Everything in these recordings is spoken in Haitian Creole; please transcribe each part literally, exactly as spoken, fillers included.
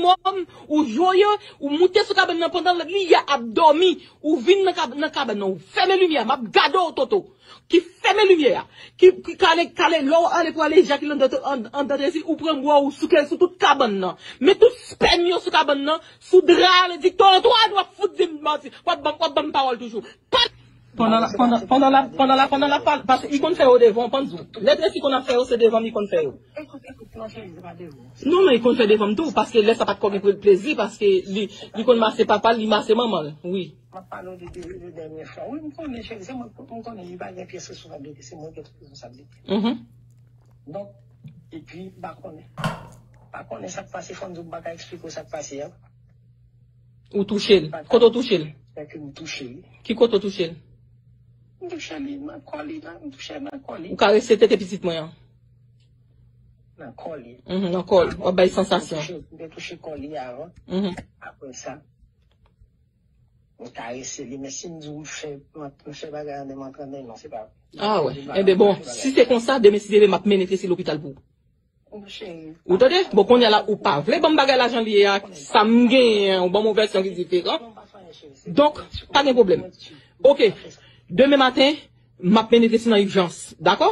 minimòm, ou joye, ou moute sou kabann nan pandan liyè ap dòmi, ou vin nan kab-, nan kabann nan, ou fèmen limyè, m ap gade w, Toto. Ki fèmen limyè a, ki, ki kale, kale, lè w ale pou ale ejakile anndan, an-, anndan Tresi, ou pran bwa, ou souke l sou tout kabann nan. Men tout spèm yo sou kabann nan, sou dra a, Ledi Tò Antwàn, w ap fout di m manti. W ap ban, w ap ban m pawòl toujou. Pa Pandan la, pandan, pandan la, pandan la, pandan la, pa-, paske li konn fè yo devan, pann di w. Lè Tresi konn ap fè yo, se devan m li konn fè yo. Ekout, ekout, non, cheri, se pa devan. Non, men li konn fè devan m tou, paske lè sa pa t ko gen pre-, plezi, paske li, li konn mase papa l, li mase manman l, wi. M ap pale w de, de, de dènye fwa. Wi, m konnen, cheri, se mwen, m konnen li pa gen pyès responsablite, se mwen ki gen tout responsablite. Mhm. Donk, epi, m pa konnen. M pa konnen sa k pase, fò m di w, m pa ka eksplike w sa k pase a. Ou touche l. Kote w touche l? Fè ke m touche li. Ki kote w touche l? M touche li nan kò li, nan, m touche nan kò li. Ou karese tete pitit mwen an? Nan kò li. Mhm, nan kò l. W ap bay sansasyon. M te touche, m te touche kò li avan. Mhm. Apre sa, m karese li. Men si m di w m fè, m fè bagay an de m antrene, non, se pa vre. Ah wè. Enben bon, si se konsa, demen si Dye vle, m ap mennen Tresi lopital pou ou. Ou tande? Bon, kounye a la, ou pa vle ban m bagay la jan li ye a, sa m genyen an, ou ban m yon vèsyon ki diferan. Donk, pa gen pwoblèm. Oke. Demen maten, m ap mennen Tresi nan ijans. Dakò?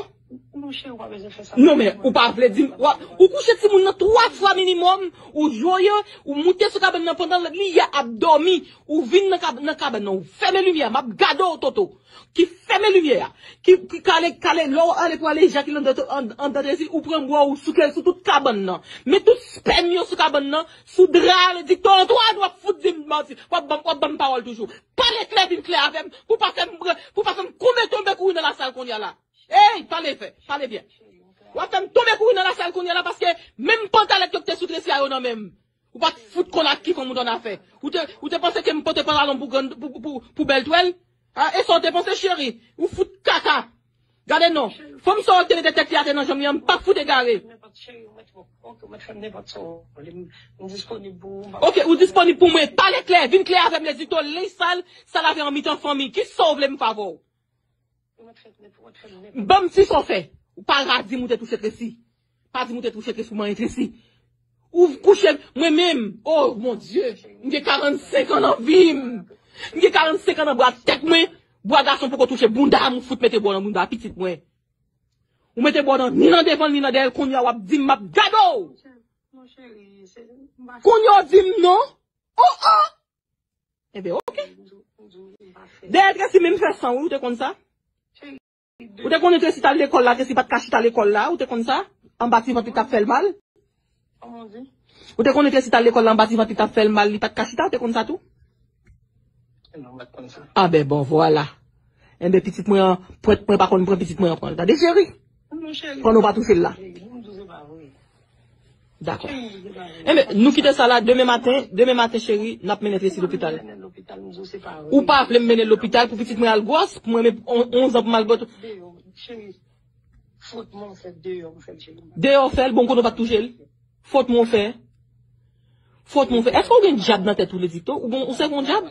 Non, men, ou pa vle di m, wa-, ou kouche timoun nan twa fwa minimòm, ou joye, ou moute sou kabann nan pandan liyè ap dòmi, ou vin nan kab-, nan kabann nan, ou fèmen limyè, m ap gade w, Toto. Ki fèmen limyè a, ki, ki kale, kale, lè w ale pou ale ejakile anndan, an-, anndan Tresi, ou pran bwa, ou souke l sou tout kabann nan. Men tout spèm yo sou kabann nan, sou dra a, Ledi Tò Antwàn, w ap fout di m manti. W ap ban m, w ap ban m pawòl toujou. Pale klè, vin klè avè m, pou pa fè m, pou pa fè m koube tonbe kouri nan lasal kounye a la. Ey, pale fè, pale byen. W ap fè m tonbe kouri nan lasal kounye a la, paske menm pantalèt yo ki te sou Tresi a yo nan men m. Ou pa t fout konn ak ki fanm ou t annafè. Ou te, ou te panse ke m pote pantalon pou grann, pou, pou, pou, pou bèl twèl? A, e sa w te panse, cheri? Ou fout kaka. Gade non. Fanm sa w te mete tèt li atè nan janm li an, m pa fout egare. Oke, ou disponib pou mwen. Pale klè, vin klè avè m, Ledi Tò, linj sal, sa lave an mitan fanmi. Kisa w vle m fè avè w? Ban m ti sa w fè. Ou pa ra di m ou te touche Tresi. Pa di m ou te touche Tresi, ou manyen Tresi. Ou kouche, mwen menm, oh mon Dye, m gen karannsenk an nan vi m. M gen karannsenk an nan bra tèt mwen. Bwa gason poko touche bounda m, ou fout mete bwa nan bounda pitit mwen. Ou mete bwa nan, ni nan devan l, ni nan dèyè l, kounye a w ap di m m ap gade w. Kounye a w di m non. Oh, oh! Enben, oke. Dèyè Tresi menm fè san, wi, ou te konn sa? Ou te konnen Tresi t al lekòl la, Tresi pa t ka chita lekòl la, ou te konn sa? Anba ti vant li t ap fè l mal? Ou te konnen Tresi t al lekòl la, anba ti vant li t ap fè l mal, li pa t ka chita, ou te konn sa tou? Ah ben bon, vwala. Enben, pitit mwen an, pwent mwen pa konn pran pitit mwen an pran l. Tande, cheri? Pran nou pa touche l la. Dakò. Enben, nou kite sa la, demen maten, demen maten, cheri, n ap mennen Tresi lopital. Ou pa vle m mennen l lopital pou pitit mwen al gwòs, pou mwen menm on-, onz an pou m al bòt. Deyò w fè l, bon, kote w pa t touche l. Fòt mwen w fè. Fòt mwen w fè. Èske w gen dyab nan tèt ou, Ledi Tò? Ou gen, ou sèvi yon dyab?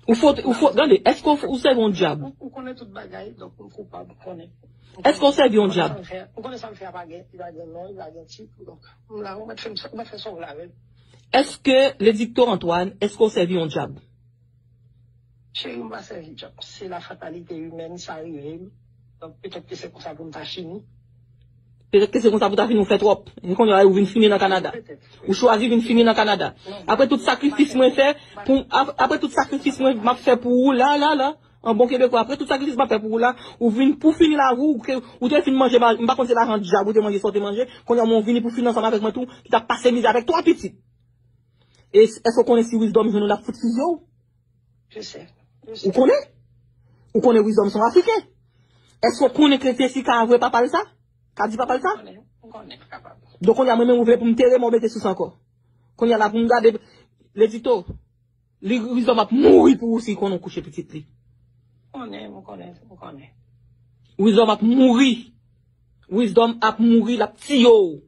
Ou fòt, ou fòt, gade, èske w, ou sèvi yon dyab? Ou konnen tout bagay, donk m koupab, m konnen. Èske w sèvi yon dyab? M konnen sa m fè a pa gen, li pa gen non, li pa gen tit, donk m la, ou mèt fè m sa, ou mèt fè sa w vle avè m. Èske, Ledi Tò Antwàn, èske w sèvi yon dyab? Cheri, m pa sèvi dyab. Se la fatalite imèn, sa rive m. Donk, petèt ke se konsa pou m ta fini. Petèt ke se konsa pou ta fini, ou fè twòp. E kounye a, ou vin fini nan Kanada. Ou chwazi vin fini nan Kanada. Apre tout sakrifis mwen fè, pou, ap-, apre tout sakrifis mwen, m ap fè pou ou la, la, la. An bon kebekwa, apre tout sakrifis m ap fè pou ou la, ou vin pou fini lavi w, ou ke, ou te fin manje, ma-, m pa konn se lajan dyab ou te manje, sa w te manje. Kounye a, mwen, ou vini pou fini ansanm avèk mwen tou, ki t ap pase mizè avèk twa pitit. E s-, èske w konnen si Wisdom jwenn ou, l ap fout fizye w? Je sais. Je sais. Ou konnen? Ou konnen Wisdom se yon Afriken? Èske w konnen ke Jessica a vre papa l sa? Ka di papa l sa? M konnen, m konnen, kapab. Donk, kounye a, mwen menm, ou vle pou m tere mò mete sou sa ankò? Kounye a la, pou m gade, Ledi Tò, li, Wisdom ap mouri pou ou si l konnen w kouche pitit li. M konnen, m konnen, m konnen. Wisdom ap mouri. Wisdom ap mouri, l ap tiye w.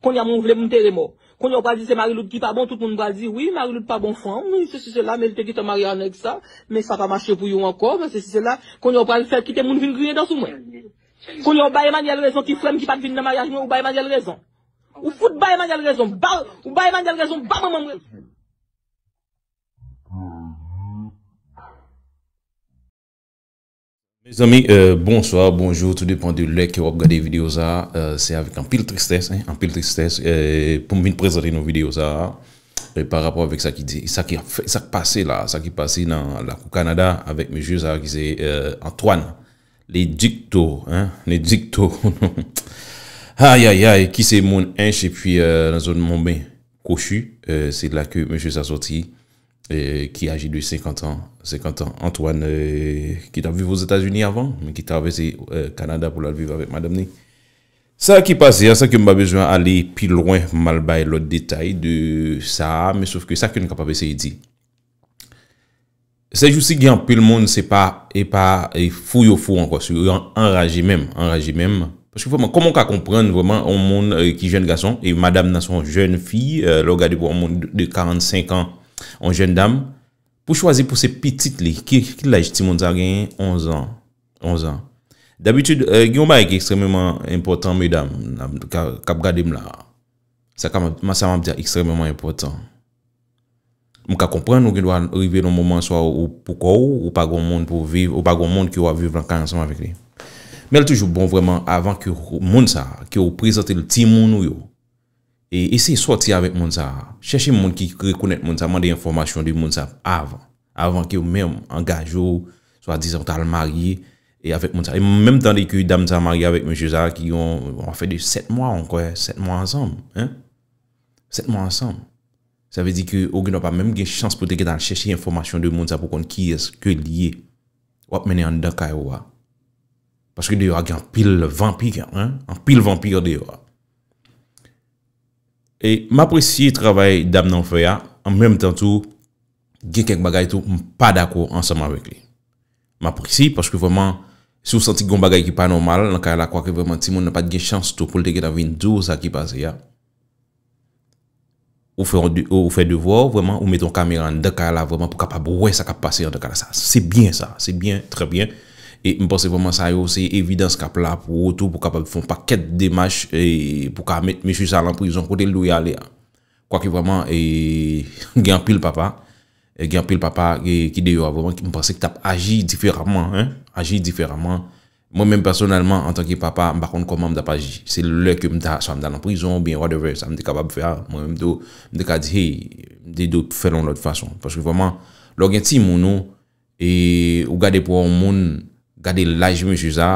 Kounye a, mwen, ou vle m antere mò. Kounye a, ou pral di se Marie-Lourdes ki pa bon, tout moun pral di, wi, Marie-Lourdes pa bon fanm, wi, sesi, sela, men li te gentan marye a nèg sa, men sa pa mache pou yo ankò, men sesi, sela. Kounye a, ou pral fè kite moun vin griyen dan sou mwen. Kounye a, ou bay Emmanuel rezon, ki frè m ki pa t vin nan maryaj mwen, ou bay Emmanuel rezon. Ou fout bay Emmanuel rezon. Ba, ou bay Emmanuel rezon. Ba manman m rezon. Mezanmi, euh, bonswa, bonjou, tou depan de lè ke w ap gade videyo sa a. Euh, se avèk anpil tristès, hein, anpil tristès, euh, pou m vin prezante nou videyo sa a, euh, pa rapò avèk sa ki di, sa ki ap fè, sa k pase la, sa ki pase nan lakou Kanada avèk mesye sa a ki se, euh, Antoine, le dikto, hein, le dikto. Ayayay, ki se moun Ench epi, euh, nan zòn Monben, Kochi, euh, se la ke mesye sa sòti, euh, ki aji de senkant an, senkant an, Antoine, euh, ki t ap viv Ozetazini avan, men ki travèse, euh, Kanada pou l al viv avèk madanm ni. Sa ki pase a, san ke m pa bezwen ale pi lwen, m al bay lòt detay de sa a, men sof ke sa ke n kapab eseye di. Sèjousi gen anpil moun, se pa, e pa, e fou yo fou ankò, se yo anraje menm, anraje menm. Paske vrèman, kòman w ka konprann vrèman yon moun, eh, ki jèn gason, e madanm nan se yon jèn fi, eh, lè w gade pou yon moun de, de karannsenk an, yon jèn dam, pou chwazi pou se pitit li, ki, ki laj timoun sa genyen? Onz an. Onz an. Dabitid, eh, gen yon bagay ki ekstrèmeman enpòtan, medam, k ap, k ap gade m la. Sa ka, sa m ap di a ekstrèmeman enpòtan. M ka konprann ou gen dwa rive nan moman swa ou pou kò w, ou pa gen moun pou viv, ou pa gen moun ke w ap viv nan kay ansanm avèk li. Men l toujou bon vrèman avan ke moun sa, ke w prezante l timoun ou yo. E eseye sòti avèk moun sa. Chèche moun ki rekonèt moun sa, mande enfòmasyon de moun sa avan. Avan ke w menm angaje w, swadizan w t al marye, e avèk moun sa. E m menm tande ke dam sa marye avèk mesye sa ki yon, yon afè de sèt mwa, on kwè, sèt mwa ansanm, hein? Sèt mwa ansanm. Sa vle di ke ou gen dwa pa menm gen chans pou te gentan al chèche enfòmasyon de moun sa pou konn kiyès ke l ye. W ap mennen anndan kay ou a. Paske deyò a gen anpil vanpi, hein? Anpil vanpi deyò a. E m apresye travay dam nan fè a, an menm tan tou, gen kèk bagay tou, m pa dakò ansanm avèk li. M apresye paske vrèman, si w santi gen yon bagay ki pa nòmal nan kay la, kwake vrèman timoun nan pa t gen chans tou pou l te gentan vin di w sa ki pase a. Ou fè yon de, ou fè devwa w, vrèman, ou mete yon kamera anndan kay la, vrèman, pou kapab wè sa k ap pase anndan kay la. Sa, se byen sa, se byen, trè byen. E m panse vrèman sa yo, se evidans k ap la pou ou tou, pou kapab fè yon pakèt demach, e pou ka met mesye sa lan prizon, kote l dwe ale a. Kwake vrèman, e, gen anpil papa, e, gen anpil papa, e, ki deyò a, vrèman, ki m panse ki t ap aji diferaman, hein, aji diferaman. Mwen menm pèsonèlman, antanke papa, m pa konn kòman m t ap aji. Se lè ke m ta, swa m ta nan prizon, oubyen whatever, sa m te kapab fè a, mwen menm tou, m te ka di, hey, m te dwe fè l yon lòt fason. Paske vrèman, lè w gen timoun ou, e ou gade pou yon moun, gade laj mesye sa,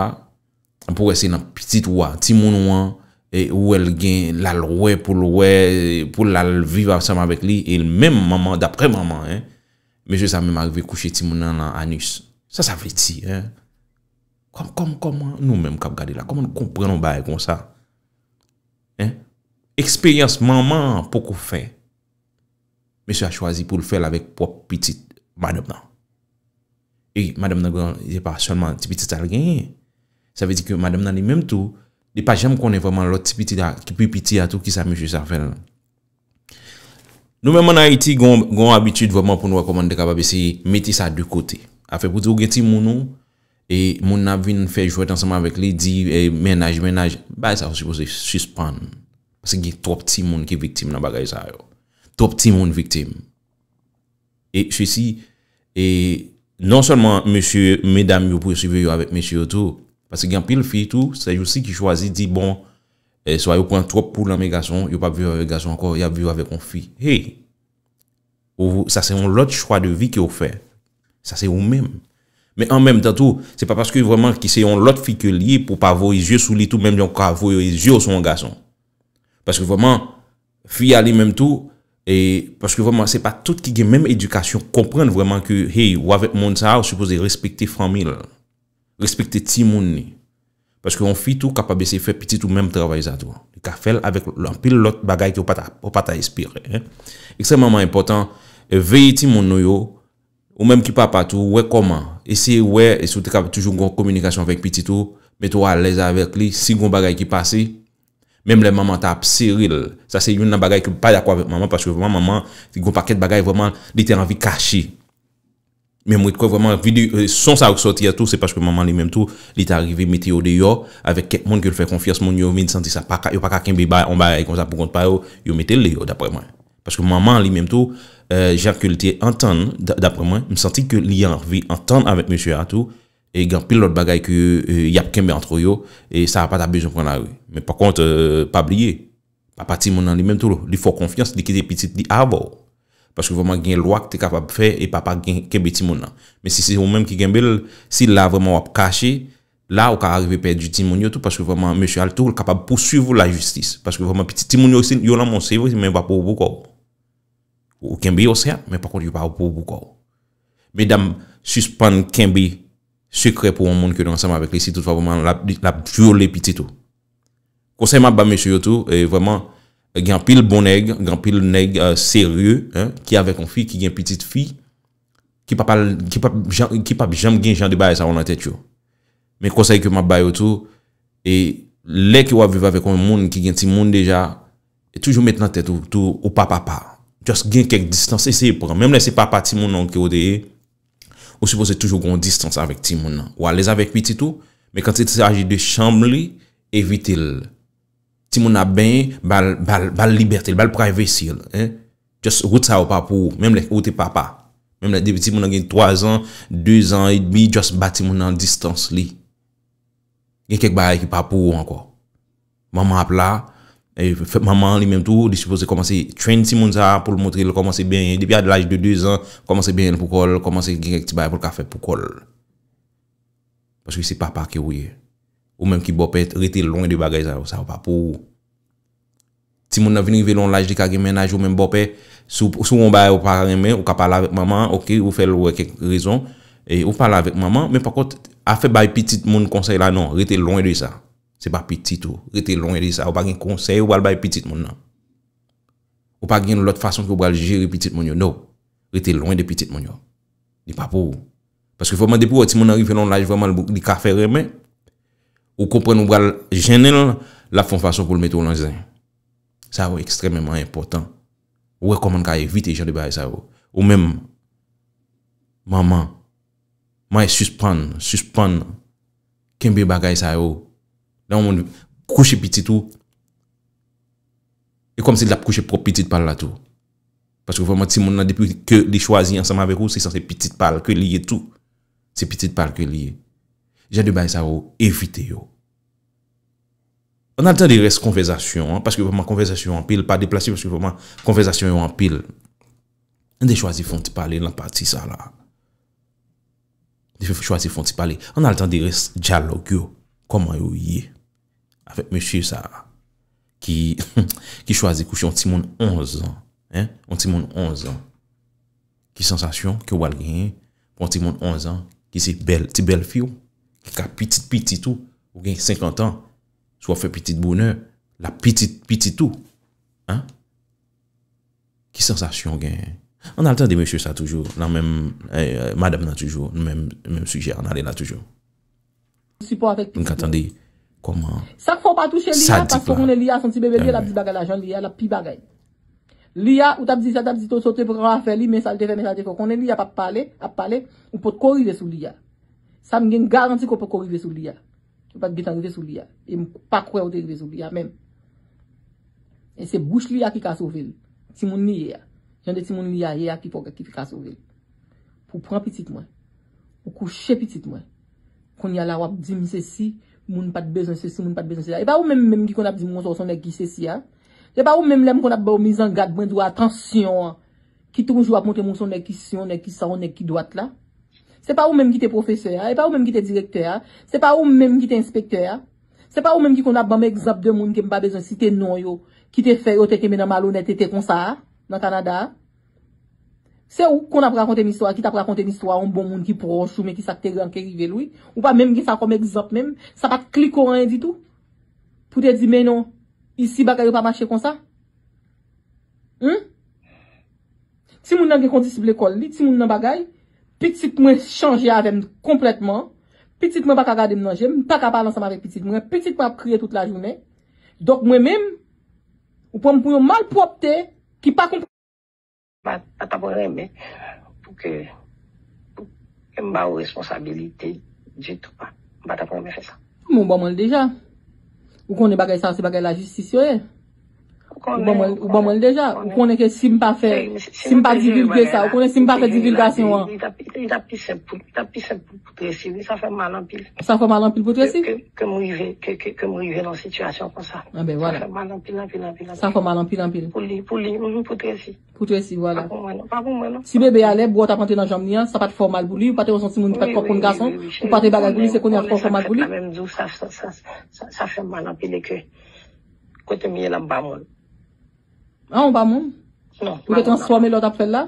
pou wè se nan pitit ou a, timoun ou an, e ou wè l gen, l al wè pou l wè, pou l al viv ansanm avèk li, e l menm manman, daprè manman, hein, mesye sa menm arive kouche timoun nan nan anis. Sa sa vle di, hein? Kòm, kòm, kòman nou menm k ap gade la, kòman nou konprann yon bagay konsa? Hein? Eksperyans manman an poko fè. Mesye a chwazi pou l fè l avèk pwòp pitit madanm nan. E madanm nan gen, se pa sèlman ti pitit sa l genyen. Sa vle di ke madanm nan li menm tou, li pa janm konnen vrèman lòt ti pitit la, ki pi piti a tou, kisa mesye sa fè l. Nou menm ann Ayiti, gon, gon abitid vrèman pou nou wè kòman nou te kapab eseye mete sa de kote. Afè pou di w gen timoun ou, e moun nan ap vin fè jwèt ansanm avèk li, di, e, mennaj, mennaj, bagay sa yo sipoze sispann. Paske gen twòp timoun ki viktim nan bagay sa yo. Twòp timoun viktim. E sesi, e non sèlman mesye, medam yo pou yo siveye yo avèk mesye yo tou. Paske gen anpil fi tou, sèjousi ki chwazi di, bon, e, swa yo pran twòp pou lanmen gason, yo p ap viv avèk gason ankò, y ap viv avèk yon fi. Hey! Ou, sa se yon lòt chwa de vi ke w fè. Sa se ou menm. Men an menm tan tou, se pa paske vrèman ki se yon lòt fi ke l ye pou w pa voye zye sou li tou, menm jan w ka voye zye w sou yon gason. Paske vrèman, fi a li menm tou, e paske vrèman, se pa tout ki gen menm edikasyon, konprann vrèman ke, hey, ou avèk moun sa a, ou sipoze respekte fanmi l, respekte timoun li. Paske yon fi tou kapab eseye fè pitit ou menm travay sa tou. Li ka fè l avèk anpil lòt bagay ke w pa ta, w pa ta espere, hein. Ekstrèmeman enpòtan, e, veye timoun nou yo, ou menm ki papa tou, wè kòman, eseye wè, e si w te ka toujou gen yon kominikasyon avèk pitit ou, mete w alèz avèk li, si gen yon bagay ki pase, menm lè manman ta ap sere l, sa se youn nan bagay ke m pa dakò avèk manman, paske vrèman manman, te gen yon pakèt bagay vrèman, li te anvi kache. Men mwen kwè vrèman videyo, son sa yo k sòti a tou, se paske manman li menm tou, li ta rive mete yo deyò avèk kèk moun ke l fè konfyans, moun yo vin santi sa pa ka, yo pa ka kenbe yon bagay konsa pou kont pa yo, yo mete l deyò, daprè mwen. Paske manman li menm tou, jan ke l te antann, daprè mwen, m santi ke li anvi antann avèk mesye a tou, e gen anpil lòt bagay ke y ap kenbe antre yo, e sa pa ta bezwen pran lari. Men pa kont, pa bliye, papa timoun nan li menm tou, li fè w konfyans, li kite pitit li avè w. Paske vrèman gen lwa k te kapab fè e papa gen kenbe timoun nan. Men si se ou menm ki kenbe l, si la vrèman w ap kache, la ou ka rive pèdi timoun yo tou, paske vrèman mesye a tou l kapab pouswiv ou lajistis. Paske vrèman pitit timoun yo, yo nan men w, se vre, men yo pa pou ou pou kò w. Ou kenbe yo sèt, men pa kont yo pa pou ou pou kò w. Medam, sispann kenbe sekrè pou yon moun ke nou ansanm avèk li, si toutfwa vrèman l ap, l ap vyole pitit ou. Konsèy m ap ba mesye yo tou, e vrèman, gen anpil bon nèg, gen anpil nèg serye, ki avèk yon fi ki gen pitit fi, ki p ap al, ki p ap janm, ki p ap janm gen jan de bagay sa yo nan tèt yo. Men konsèy ke m ap ba yo tou, e lè ke w ap viv avèk yon moun ki gen timoun deja, toujou met nan tèt ou tou ou pa papa. Just gen kèk distans, eseye pran. Menm lè se papa timoun nan ke w te ye, ou sipoze toujou gen yon distans avèk timoun nan. Ou alèz avèk pitit ou, men kan il s'agit de chanm li, evite l. Timoun nan ap benyen, ba l, ba l, ba l libète l, ba l privacy l, hein. Just wout sa yo pa pou ou, menm lè ou te papa. Menm lè depi timoun nan gen twazan, dezan edmi, just ba timoun nan distans li. Gen kèk bagay ki pa pou ou ankò. Manman ap la, e, fè, manman an li menm tou, li sipoze kòmanse train timoun sa a pou l montre l kòmanse benyen. Depi a laj de dezan, kòmanse benyen l pou kò l, kòmanse gen kèk ti bagay pou l ka fè pou kò l. Paske se papa ke ou ye. Ou menm ki bòpè, rete lwen de bagay sa yo, sa yo pa pou ou. Timoun nan vin rive nan yon laj li ka gen mennaj ou menm bòpè, si w, si w yon bagay ou pa renmen, ou ka pale avèk manman an, oke, ou fè l wè kèk rezon, e ou pale avèk manman, men pa kont, afè bay pitit moun konsèy la, non, rete lwen de sa. Se pa pitit ou, rete lwen de sa. Ou pa gen konsèy ou pral bay pitit moun nan. Ou pa gen lòt fason ke ou pral jere pitit moun yo, no. Rete lwen de pitit moun yo. Li pa pou ou. Paske vrèman, depi w wè timoun nan rive nan yon laj vrèman li ka fè renmen, ou konprann ou pral jennen l, l ap fè yon fason pou l mete w nan zen. Sa yo ekstrèmeman enpòtan. Ou wè kòman n ka evite jan de bagay sa yo. Ou menm, manman, mwen sispann, sispann kenbe bagay sa yo. Lè yon moun kouche pitit ou, e kòmsi l t ap kouche pwòp pitit pa l la tou. Paske vrèman, timoun nan, depi ke li chwazi ansanm avèk ou, se sanse pitit pa l ke li ye tou. Se pitit pa l ke li ye. Jan de bagay sa yo, evite yo. Ann al tande rès konvèsasyon an, paske vrèman konvèsasyon yo anpil, pa deplase, paske vrèman konvèsasyon yo anpil. Ann te chwazi fè yon ti pale nan pati sa la. Li fè chwazi fè yon ti pale. Ann al tande rès dyalòg yo, kòman yo ye. Avèk mesye sa a, ki, ki chwazi kouche yon timoun onz an, hein, yon timoun onz an. Ki sansasyon ke w al genyen pou yon timoun onz an, ki se bèl, ti bèl fi w, ki ka pitit pitit ou, ou gen senkant an, si w ap fè pitit bonè, l ap pitit pitit ou, hein? Ki sansasyon w genyen? Ann al tande mesye sa toujou, nan menm, eh, madanm nan toujou, nan menm, menm sijè, ann ale la toujou. Sipò avèk pitit mwen. Pou n ka tande kòman sa k fè w pa touche li a, paske w konnen li a, se yon ti bebe li ye, l ap di bagay la jan li ye a, l ap pi bagay. Li a, ou t ap di sa, t ap di to sote pran afè li, men sa l te fè, men sa l te fè. W konnen li a p ap pale, ap pale, ou potko rive sou li a. Sa m gen garanti ke w potko rive sou li a. Ou pa t gentan rive sou li a. E m pa kwè ou te rive sou li a menm. E se bouch li a ki ka sove l. Timoun li ye a. Jan de timoun li a ye a ki fè, ki ka sove l. Pou pran pitit mwen. Ou kouche pitit mwen. Kounye a la w ap di m sesi, moun pa t bezwen sesi, moun pa t bezwen sela. E pa ou menm menm ki konn ap di m konsa ou se yon nèg ki sesi a. E pa ou menm lè m konn ap ba w mizangad, mwen di w atansyon an. Ki toujou ap montre m ou se yon nèg ki si, yon nèg ki sa, yon nèg ki dwat la. Se pa ou menm ki te pwofesè a, e pa ou menm ki te direktè a, se pa ou menm ki te enspektè a, se pa ou menm ki konn ap ban m egzanp de moun ke m pa bezwen site non yo, ki te fè yo te kenbe nan malonètete konsa a, nan Kanada a. Se ou k konn ap rakonte m istwa, ki t ap rakonte m istwa yon bon moun ki pwòch ou, men ki sa k te ranke rive l, wi. Ou pa menm gen sa kòm egzanp menm, sa pa t kliko anyen ditou. Pou te di, men non, isi bagay yo pa mache konsa. Humm? Timoun nan gen kondisip lekòl li, timoun nan bagay. Pitit mwen chanje avè m konplètman. Pitit mwen pa ka gade m nan je, m pa ka pale ansanm avèk pitit mwen. Pitit mwen ap kriye tout lajounen. Donk mwen menm, ou pran m pou yon malpwòpte ki pa konprann. Pa, pa t ap renmen pou ke, pou, M ba ou responsabilite ditou pa. M pa t ap renmen fè sa. Bon, ou ban mwen l deja. Ou konnen bagay sa, se bagay lajistis yo ye. Ou ban mwen, ou ban mwen l deja. Ou konnen ke si m pa fè, si m pa divilge sa, ou konnen si m pa fè divilgasyon an. Li t ap, li t ap pi senp pou, li t ap pi senp pou, pou Tracy, wi, sa fè m mal anpil. Sa fè w mal anpil pou Tracy? Ke, ke, ke m rive, ke, ke, ke m rive nan sitiyasyon konsa. Ah ben, voilà. Sa fè m mal anpil, anpil, anpil, anpil. Sa fè w mal anpil, anpil. Pou li, pou li, mhm, pou Tracy. Pou Tracy, vwala. Pa pou mwen, non. Pa pou mwen, non. Ti bebe a, lè bwòt ap antre nan janm li an, sa pa t fè w mal pou li, ou pa te wè se yon timoun ki pa t konn gason, ou pa te bagay pou li, se konnen ap fè w fè mal pou li. Sa fè m mal anpil e ke kote m ye la, m pa moun. Ah, ou pa moun? Non, ou te transfòme lè w t ap fè l la?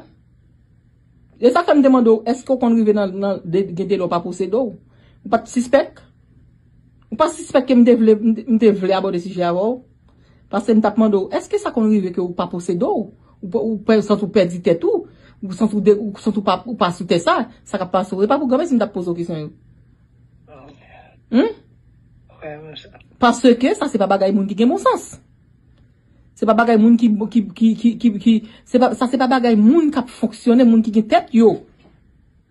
E sa fè m te mande w, èske w konn rive nan, nan de, gen de lè w pa posede w? Ou pa t sispèk? Ou pa sispèk ke m te vle, m te, m te vle abòde sijè avè w? Paske m t ap mande w, èske sa konn rive ke w pa posede w? Ou, ou pè-, santi w pèdi tèt ou? Ou santi w de-, ou santi w pa, ou pa sou tè sa? Sa k ap pase w? E pa pou granmesi m t ap poze w kesyon yo. Hmm? Paske sa se pa bagay moun ki gen bon sans. Se pa bagay moun ki, ki, ki, ki, ki, ki, se pa, sa se pa bagay moun k ap fonksyone, moun ki gen tèt yo.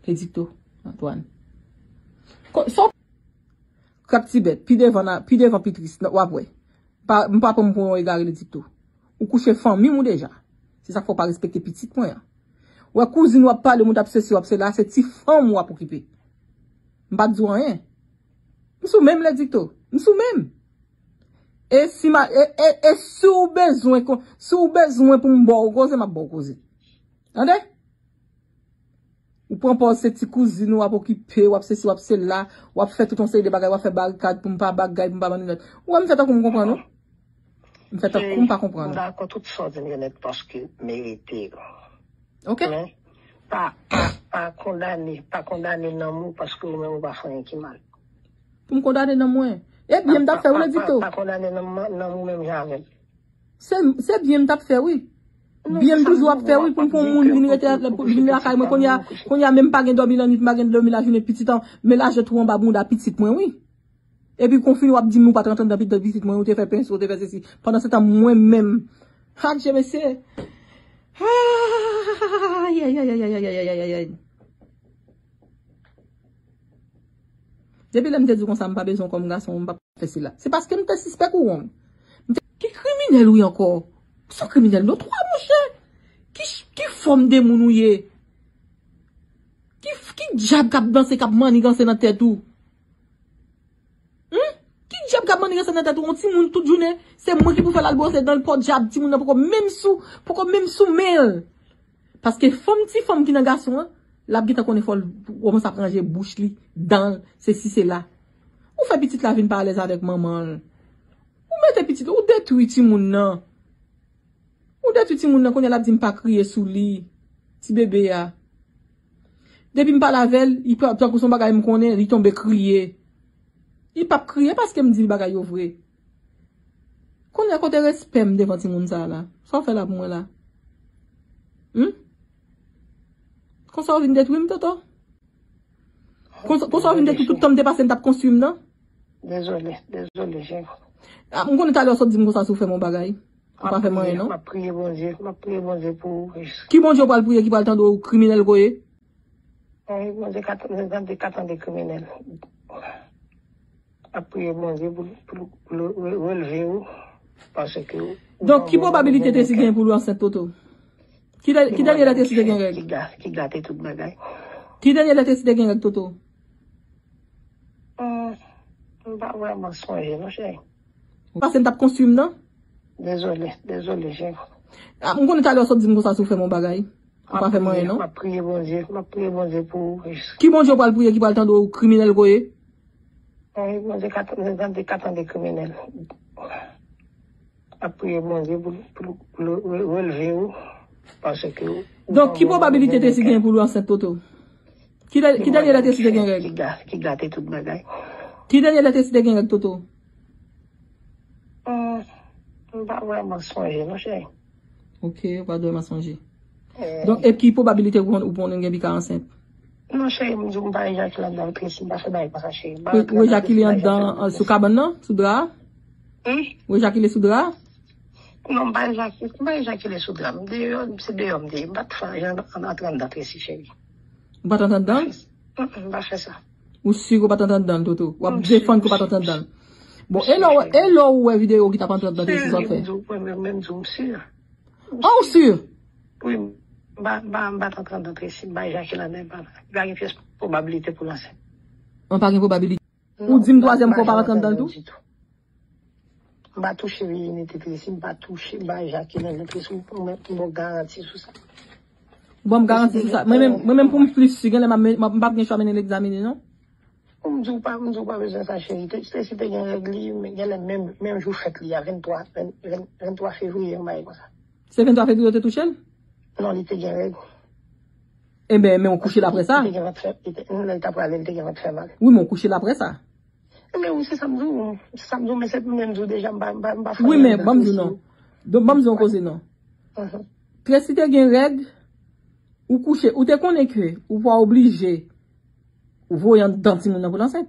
Edito, Antoine. Ko-, sa w Krak ti bèt, pi devan, pi devan pi tris, w ap wè. Pa, m pa pran m pou yon egare, Edito. Ou kouche fanmi w deja. Se sa k fè w pa respekte pitit mwen an. Ou wè kouzin w ap pale, moun t ap sesi, w ap sela, se ti fanm w ap okipe. M pa t di w anyen. M sou menm, Edito. M sou menm. E si ma, e, e, e si w bezwen, kon, si w bezwen pou m ba w koze, m ap ba w koze. Tande? Ou pran pòz se ti kouzin ou, w ap okipe, w ap sesi, w ap sela, w ap fè tout yon seri de bagay, w ap fè barikad pou m pa bagay, pou m pa manninèt. Ou wè m fè tankou m konprann ou? M fè tankou m pa konprann ou. M dakò tout sa w di m yo nèt paske merite yo. Ok. Men, pa, pa, pa kondane, pa kondane nanm ou paske ou menm ou pa fè anyen ki mal. Pou m kondane nanm mwen? E byen m t ap fè, wi, Edito. Pa, pa, pa kondane nanm, nanm ou menm jan avè m. Se, se byen m t ap fè, wi. Byen m toujou ap fè, wi, pou m pran yon moun vin rete, pou vin lakay mwen. Kounye a, kounye a menm pa gen dòmi lannwit, m pa gen dòmi lajounen, pitit an, men laje tou anba bounda pitit mwen, wi. Epi konfini w ap di m ou pa t rantre anndan pitit, pitit mwen, ou te fè penso, ou te fè sesi. Pandan se tan mwen menm. Adje, mesye. Ayayayayay. Depi lè m te di w konsa, m pa bezwen w kòm gason, m p ap fè sila. Se paske m te sispèk ou wrong. M te, ki kriminèl ou ye ankò? Ou se yon kriminèl notwa, monchè. Ki, ki fòm de moun ou ye? Ki, ki dyab k ap danse, k ap maniganse nan tèt ou? Hum? Ki dyab k ap maniganse nan tèt ou? Yon timoun tout jounen, se mwen ki pou fè l al bwose dan l, pòdyab, timoun nan poko menm sou, poko menm sou men l. Paske fanm, ti fanm ki nan gason an, l ap gentan konnen fò l kòmanse ap ranje bouch li, dan l, sesi sela. Ou fè pitit la vin pa alèz avèk manman l. Ou mete pitit la, ou detwi timoun nan. Ou detwi timoun nan, kounye a l ap di m pa kriye sou li. Ti bebe a. Depi m pale avè l, li pran tankou se yon bagay m konnen, li tonbe kriye. Li p ap kriye paske m di l bagay yo vre. Kounye a kote respè m devan timoun sa a la? Sa w fè la pou mwen la? Hum? Konsa w vin detwi m, Toto? Konsa, konsa w vin detwi tout tan m te pase m t ap konstwi m nan? Dezole, dezole, cheri. Ah, m konnen talè w sot di m konsa si w fè m yon bagay. Ou pa fè m anyen, non? M ap priye Bondye, m ap priye Bondye pou ou. Ki Bondye w pral priye ki pral tande w, kriminèl ke w ye? Wi, Bondye ka tande, tande, ka tande kriminèl. M ap priye Bondye pou, pou, pou l re-, releve w, paske ou... Donk, ki pwobabilite Tracy gen pou l ansent, Toto? Ki dè-, ki dènye lè Tracy te gen règ? Ki ga-, ki gate tout bagay. Ki dènye lè Tracy te gen règ, Toto? Hmm, m pa vrèman sonje, non, cheri. Paske m t ap konstwi m nan? Dezole, dezole, cheri. Ah, m konnen talè w sot di m konsa si w fè m yon bagay. Ou pa fè m anyen, non? M ap priye Bondye, m ap priye Bondye pou ou. Ki Bondye w pral priye ki pral tande w, kriminèl ke w ye? Wi, Bondye ka tande, tande, ka tande kriminèl. M ap priye Bondye pou, pou, pou l re-, releve w, paske ou... Donk, ki pwobabilite Tracy gen pou l ansent, Toto? Ki dè-, ki dènye lè Tracy te gen règ? Ki ga-, ki gate tout bagay. Ki dènye lè Tracy te gen règ, Toto? Hmm, m pa vrèman sonje, non, cheri. Ok, ou pa vrèman sonje. Eh. Donk, e ki pwobabilite ou, ou konnen gen pi ka ansent? Non, cheri, m di w, m pa ejakile anndan Tracy, m pa fè bagay konsa, cheri. Ou, ou ejakile anndan, sou kabann nan, sou dra a? Hmm? Ou ejakile sou dra a? Non, m pa ejakile, m pa ejakile sou dra. M deyò, se deyò m te ye. M pa t fè anyen an, antre anndan Tracy, cheri. Ou pa t antre anndan? Mm, mm, m pa fè sa. Ou si ke w pa t antre anndan l, Toto? W ap defann ke w pa t antre anndan l. Bon, e lè w, e lè w wè videyo ki t ap antre anndan Tracy, sa w fè? Mwen menm, mwen menm, di w m si. Ah, ou si? Wi, m pa, m pa, m pa t antre anndan Tracy, m pa ejake ladan, m pa, m pa gen pyès pwobabilite pou l ansent. An pa gen pwobabilite. Ou di m twazyèm fwa w pa rantre anndan l tou? M pa touche vijinite Tracy, m pa touche, m pa ejake nan vant Tracy, ou mèt pou m ba w garanti sou sa. Ou ban m garanti sou sa. Mwen menm, mwen menm pou m plis si, genlè m ap, m ap, m p ap gen chwa mennen l egzamine, non? M di w pa, m di w pa bezwen sa, cheri. Tracy te gen règ li, men genlè menm, menm jou fèt li a, venntwa, ven, ven, venntwa fevriye, yon bagay konsa. Se venntwa fevriye w te touche l? Non, li te gen règ. Enben, men w kouche l apre sa? Li te gen vant fè, li te, lè l t ap prale, li te gen vant fè mal. Wi, men w kouche l apre sa? Enben, wi, se sa m di w. Se sa m di w, men se pou mwen m di w deja, m pa, m pa, m pa fè anyen. Wi, men, ban m di w non. Donk, ban m di w yon koze non. Mhm. Tracy te gen règ, ou kouche, ou te konnen ke ou pa oblije ou voye anndan timoun nan pou l ansent.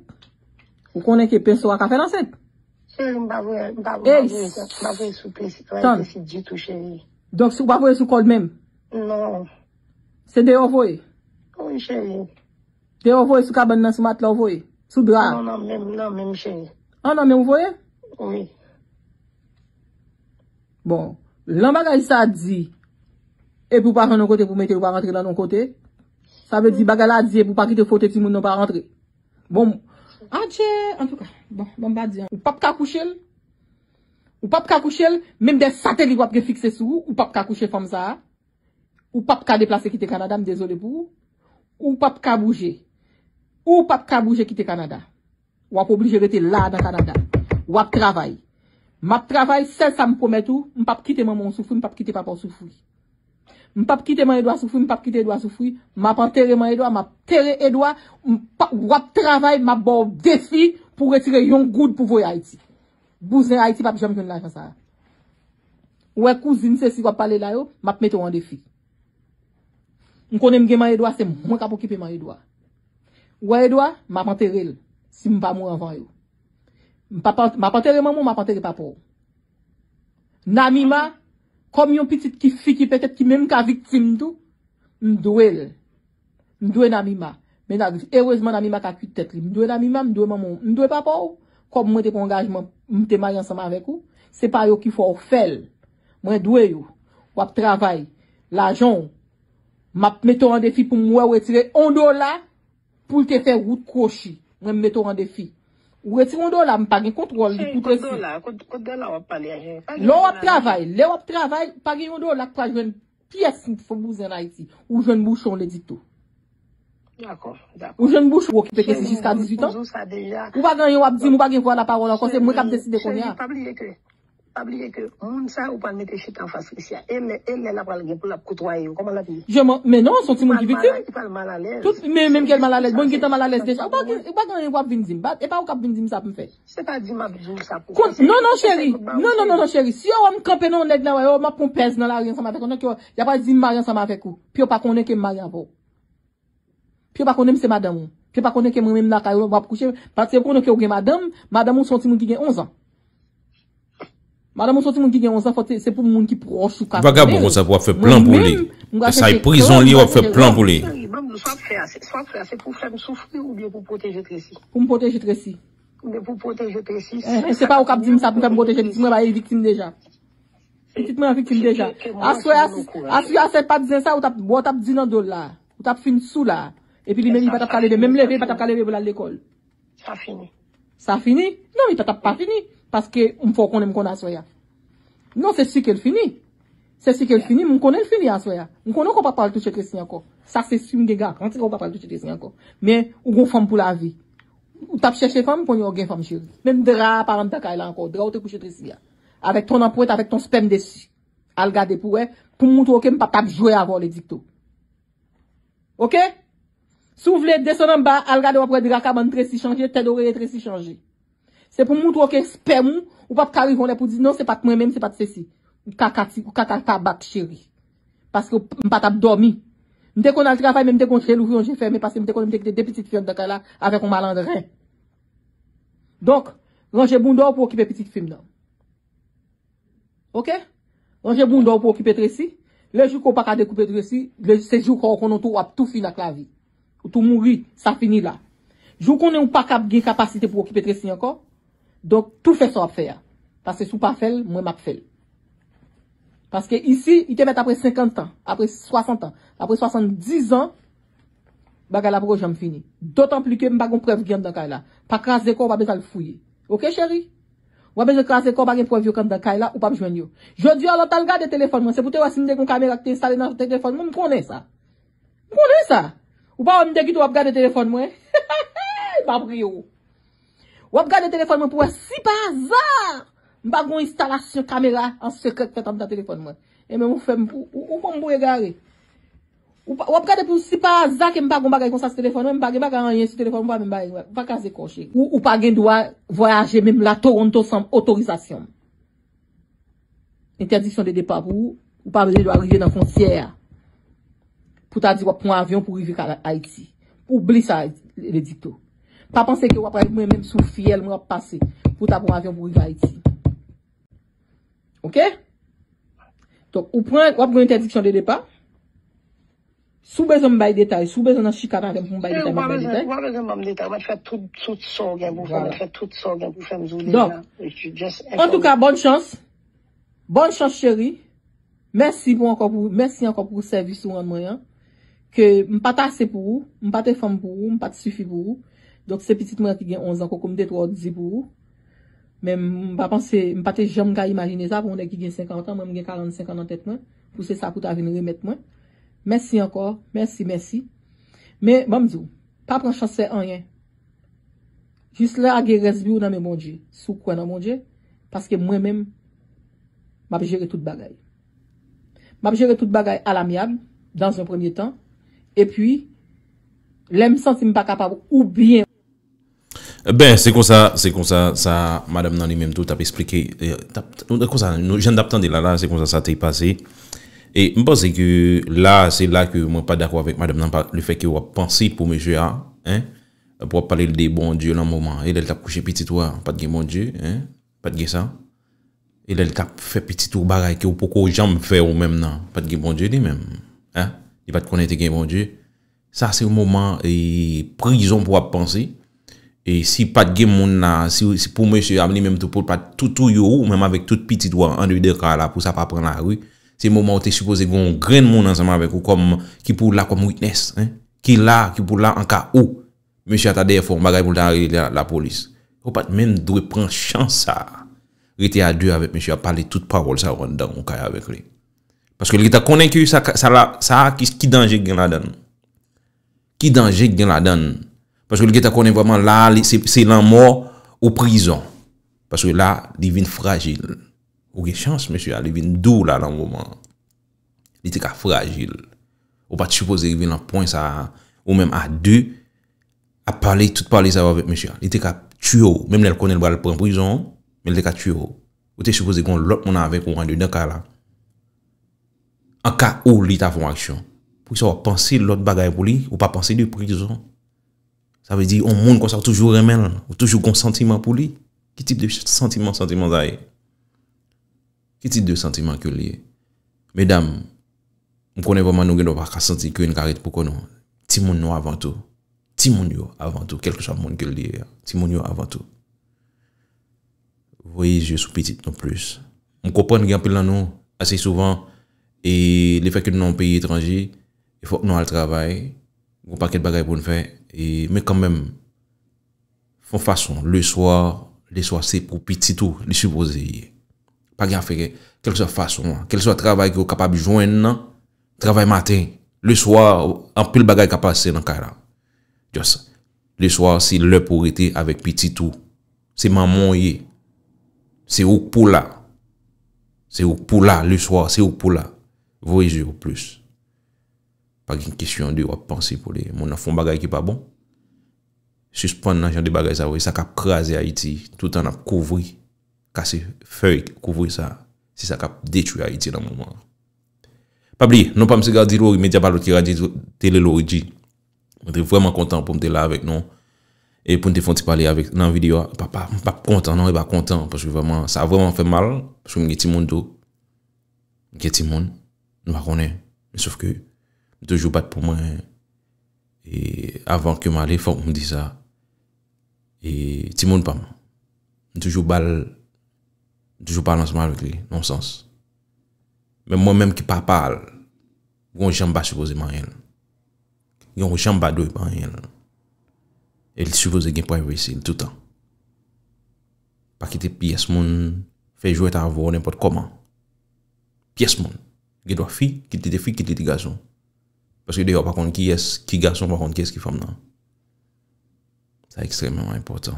Ou konnen ke penso a ka fè l ansent. Cheri, m pa voye, m pa, m pa voye, m pa voye sou Tracy, travay Tracy ditou, cheri. Donk, si w pa voye sou kòd menm? Non. Se deyò w voye? Wi, cheri. Deyò w voye, sou kabann nan, sou matla w voye? Sou dra a? Non, nan men m, nan men m, cheri. An, nan men w voye? Wi. Bon, lan bagay sa di, epi w pa jwenn yon kote pou mete, w pa rantre lan yon kote, sa vle di bagay la di epi w pa kite foto timoun nan pa rantre. Bon, adje, antouka, bon, bon, m pa di an. Ou p ap ka kouche l. Ou p ap ka kouche l, menm de satelit w ap gen fikse sou ou, ou p ap ka kouche fanm sa a. Ou p ap ka deplase kite Kanada, m dezole pou ou. Ou p ap ka bouje. Ou p ap ka bouje kite Kanada. W ap oblije rete la nan Kanada. W ap travay. M ap travay, sèl sa m pwomèt ou, m p ap kite manman w soufri, m p ap kite papa w soufri. M p ap kite Man Edwa soufri, m p ap kite Edwa soufri. M ap antere Man Edwa, m ap tere Edwa. M p ap, w ap travay, m ap ba w defi pou retire yon goud pou voye Ayiti. Bouzen Ayiti p ap janm jwenn lajan sa a. Ou wè kouzin Tracy w ap pale la yo, m ap mete w an defi. M konnen m gen Man Edwa, se mwen k ap okipe Man Edwa. Ou wè Edwa, m ap antere l, si m pa mouri anvan yo. M p ap, m ap antere manman w, m ap antere papa w. Namima, kòm yon pitit ki fi ki petèt ki menm ka viktim tou, m dwe l. M dwe Namima. Men na-, erezman Namima ka kuit tèt li. M dwe Namima, m dwe manman w, m dwe papa w. Kòm mwen te pran angajman, m te marye ansanm avèk ou. Se pa yo ki fè w fè l. Mwen dwe yo. W ap travay. Lajan w. M ap mete w an defi pou m wè w retire yon dola pou l te fè wout kwochi. Mwen m mete w an defi. Ou retire yon dola, m pa gen kontwòl li pou Tracy. Lè w ap travay, lè w ap travay, pa gen yon dola k pral jwenn pyès fo bouzen ann Ayiti. Ou jwenn bouchon ledikto. Dakò, dakò. Ou jwenn bouchon, ou okipe Tracy jiska dizuit an. Ou pa gen anyen w ap di m, ou pa gen vwa lapawòl ankò, se mwen k ap deside kounye a. Pa bliye ke, pa bliye ke moun sa ou pral mete chita anfas Tracy a. E lè, e lè l ap pral gen pou l ap kotwaye yo, kòman l ap ye? Men non, se yon timoun ki viktim. Li pral malalèz. Tout, men menm ke l malalèz, bon, li gentan malalèz deja. Ou pa gen, ou pa gen anyen w ap vin di m. E pa ou k ap vin di m sa pou m fè. Se pa di m ap di w sa pou fè. Non, non, cheri. Non, non, non, non, cheri. Si yo wè m kanpe nan yon nèg nan wè yo, m ap pran pèz nan lari ansanm avèk yo. Non, ke y ap di m marye ansanm avèk ou. Pi yo pa konnen ke m marye avè w. Pi yo pa konnen m se madanm ou. Pi yo pa konnen ke mwen menm lakay ou, m ap kouche. Paske yo konnen ke ou gen madanm, madanm ou se yon timoun ki gen onz an. Madanm ou se yon timoun ki gen onz an, fò se pou moun ki pwòch ou ka konnen. Vagabon konsa pou w ap fè plan pou li. E sa e prizon li, w ap fè plan pou li. Cheri, ban m di w, sa w ap fè a, se, sa w ap fè a, se pou fè m soufri oubyen pou pwoteje Tracy? Pou m pwoteje Tracy. Oubyen pou pwoteje Tracy. Eh, se pa ou k ap di m sa pou fè m pwoteje pitit mwen, ba li viktim deja. Pitit mwen an viktim deja. Aswè a, aswè a, se pa t zen sa ou t ap, ou t ap di nan do l la. Ou t ap fin sou la. Epi li menm li pa t ap ka leve, menm leve, li pa t ap ka leve pou l al lekòl. Sa fini. Sa fini? Non, li pa t ap pa fini. Paske m fè w konnen m konn aswè a. Non, se si ke l fini. Se si ke l fini, m konnen l fini aswè a. M konnen w pa pral touche Tracy ankò. Sa se si, m gen garanti w pa pral touche Tracy ankò. Men, ou gon fanm pou lavi. Ou t ap chèche fanm, kounye a w gen fanm, cheri. Menm dra a pa anndan kay la ankò. Dra ou te kouche Tracy a. Avèk ton anprent, avèk ton spèm desi. Al gade pou wè, pou m moutre w ke m pa t ap jwe avè w ledikto. Oke? Si w vle desann anba, al gade w ap wè dra kabann Tracy chanje, tèt oreye Tracy chanje. Se pou m moutre w ke spèm ou, ou p ap ka rive yon lè pou di non, se pa t mwen menm, se pa t Tracy. Ou kaka ti, ou kaka tabak, cheri. Paske w p-, m pa t ap dòmi. M te konn al travay, men m te gon je louvri, yon je fèmen, paske m te konnen m te kite de pitit fi anndan kay la avèk yon malandren. Donk, ranje bounda w pou okipe pitit fi m nan. Oke? Ranje bounda w pou okipe Tracy. Le jou ke w pa ka dekoupe Tracy, le, se jou ke w konnen tou w ap tou fini ak lavi. Ou tou mouri, sa fini la. Jou konnen ou pa kab gen kapasite pou okipe Tracy ankò, donk tou fè sa w ap fè a. Paske si w pa fè l, mwen m ap fè l. Paske isi, li te mèt apre senkant an, apre swasant an, apre swasanndizan, bagay la poko janm fini. Dotan pli ke m pa gon prèv ki anndan kay la. Pa kraze kò w, pa bezwen al fouye. Oke, cheri? W pa bezwen kraze kò w, pa gen prèv yo ki anndan kay la, ou p ap jwenn yo. Jodi a, lè w t al gade telefòn mwen, se pou te wè si m te gon kamera ki te enstale nan telefòn mwen, m konnen sa. M konnen sa. Ou pa wè m te kite w ap gade telefòn mwen? M ap ri w. W ap gade telefòn mwen pou wè si pa aza m pa gon enstalasyon kamera an sekrè k fèt anndan telefòn mwen. E menm ou fè m pou, ou, ou pran m pou egare. Ou pa, w ap gade pou si pa aza ke m pa gon bagay konsa sou telefòn mwen, m pa gen bagay anyen sou telefòn mwen, m pa menm bagay, m pa kraze kò w, cheri. Ou, ou pa gen dwa vwayaje menm la Toronto san otorizasyon m. Entèdiksyon de depa pou ou, ou pa gen dwa rive nan fwontyè a. Pou ta di w ap pran avyon pou rive ka Ayiti. Oubli sa, Ledikto. Pa panse ke w ap al mwen menm sou fyèl mwen w ap pase pou ta pran avyon pou rive Ayiti. Oke? Donk, ou pran, w ap gen entèdiksyon de depa. Si w bezwen m bay detay, si w bezwen nan chikane avè m pou m bay detay, m ap bay detay. Ou pa bezwen ban m detay, ou mèt fè tout, tout sa w gen pou fè, mèt fè tout sa w gen pou fè m di w deja. Antouka, bòn chans. Bòn chans, cheri. Mèsi pou ankò pou, mèsi ankò pou sèvis ou rann mwen an. Ke m pa t ase pou ou, m pa te fanm pou ou, m pa t sifi pou ou. Donk, se pitit mwen ki gen onz an, koko m te twò di pou ou. Men m pa panse, m pa te janm ka imajine sa pou yon nèg ki gen senkant an, mwen m gen karannsenk an nan tèt mwen, pou se sa pou ta vin remèt mwen. Mèsi ankò, mèsi, mèsi. Men, ban m di w, pa pran chans fè anyen. Jis lage rès vi w nan men Bondye, si w kwè nan Bondye, paske mwen menm, m ap jere tout bagay. M ap jere tout bagay à l'amiable, dans un premier temps, epi, lè m santi m pa kapab oubyen. Ben, se konsa, se konsa, sa, madanm nan li menm tou t ap esplike, eh, t ap, konsa, nou, jan n t ap tande la, la, se konsa sa te pase. E m panse ke la, se la ke mwen pa dakò avèk madanm nan, pa, le fè ke w ap panse pou mesye a, en, pou w ap pale l de Bondye nan moman. E lè l t ap kouche pitit ou a, pa t gen Bondye, en, pa t gen sa. E lè l t ap fè pitit ou bagay ke w poko janm fè ou menm nan, pa t gen Bondye li menm, en, li pa t konnen te gen Bondye. Sa se yon moman, e, prizon pou w ap panse. E si pa t gen moun la, si, si pou mesye a li menm tou pou l pa t tou touye w, menm avèk tout pitit ou an, andedan kay la, pou sa pa pran lari, se moman ou te sipoze gen yon grenn moun ansanm avèk ou kòm, ki pou la kòm witness, en, ki la, ki pou la an ka ou mesye a ta dèyè fè yon bagay pou l ta rele la, lapolis. Ou pa t menm dwe pran chans sa a. Rete a de avèk mesye a, pale tout pawòl sa yo anndan yon kay avèk li. Paske li ta konnen ke sa, sa la, sa a ki, ki danje gen ladan l. Ki danje gen ladan l. Paske li gentan konnen vrèman la, li, se, se lanmò ou prizon. Paske la, li vin frajil. Ou gen chans, mesye a, li vin dou la nan moman an. Li te ka frajil. Ou pa t sipoze rive nan pwen sa a, ou menm a de, ap pale tout pale sa yo avèk mesye a. Li te ka tiye w, menm lè l konnen l pral pran prizon, men li te ka tiye w. Ou te sipoze gen yon lòt moun avèk ou andedan kay la. An ka ou li ta fè yon aksyon. Poukisa w ap panse lòt bagay pou li, ou pa panse de prizon? Sa vle di, yon moun konsa ou toujou renmen l, ou toujou gon santiman pou li. Ki tip de santiman, santiman sa ye? Ki tip de santiman ke l ye? Medam, m konnen vrèman nou gen dwa pa ka santi ke n ka ret pou kò nou. Timoun nou avan tou. Timoun yo avan tou, kèlkeswa moun ke l ye a. Timoun yo avan tou. Voye je sou pitit nou plis. M konprann gen anpil nan nou, ase souvan, e le fè ke nou nan yon peyi etranje, e fòk nou al travay, gon pakèt bagay pou n fè, e, men kanmenm, fè yon fason, leswa, leswa se pou pitit ou, li sipoze ye. Pa gen afè, kèlkeswa fason an, kèlkeswa travay ke w kapab jwenn nan, travay maten, leswa, anpil bagay ka pase nan kay la. Just, leswa se lè pou w rete avèk pitit ou. Se manman w ye. Se ou k pou la. Se ou k pou la, leswa, se ou k pou la. Voye je w plis. Pa gen kesyon de w ap panse pou li. Moun nan fè yon bagay ki pa bon. Sispann nan jan de bagay sa yo, e sa k ap kraze Ayiti, toutan n ap kouvri, kase fèy, kouvri sa. Se sa k ap detwi Ayiti nan moman an. Pa bliye, non pa m se Gardy Laurie, medya pa lòt ke Radyo Tele Laurie G. Mwen te vrèman kontan pou m te la avèk nou. E pou n te fè yon ti pale avèk, nan videyo a. Pa, pa, m p ap kontan, non, e pa kontan, paske vrèman, sa vrèman fè m mal, paske m gen timoun tou. M gen timoun, nou pa konnen. Men sof ke, m toujou bat pou mwen, E avan ke m ale, fòk m di sa. E timoun pa m, m toujou ba l, m toujou pale ansanm avèk li, nan yon sans. Men mwen menm ki papa l, gen yon jan m pa sipoze manyen l. Gen yon jan m pa dwe manyen l. E l sipoze gen privacy l toutan. Pa kite pyès moun fè jwèt avè w nenpòt kòman. Pyès moun. Gen dwa fi, kit li te fi, kit li te gason. Paske deyò pa konn kiyès ki gason, pa konn kiyès ki fanm nan. Sa ekstrèmman enpòtan.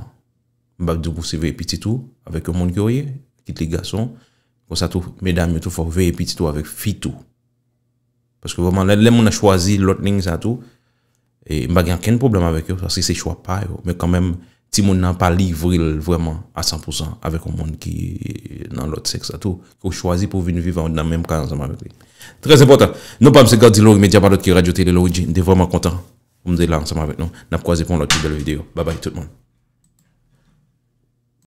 M p ap di w pou w veye pitit ou avèk yon moun ke w ye, kit li gason. Konsa tou, medam yo tou, fò w veye pitit ou avèk fi tou. Paske vrèman, lè, lè moun nan chwazi lòt liy sa tou, e m pa gen okenn pwoblèm avèk yo, paske se chwa pa yo. Men kanmenm, timoun nan pa livre l vrèman a san pou san avèk yon moun ki nan lòt sèks la tou, ke w chwazi pou w vin viv nan menm kay ansanm avèk li. Trè enpòtan. Non pa m se Gardy Laurie, medya pa lòt ke Radyo Tele Loridji. M te vrèman kontan pou m te la ansanm avèk nou. N ap kwaze pou yon lòt pi bèl videyo. Babay tout moun.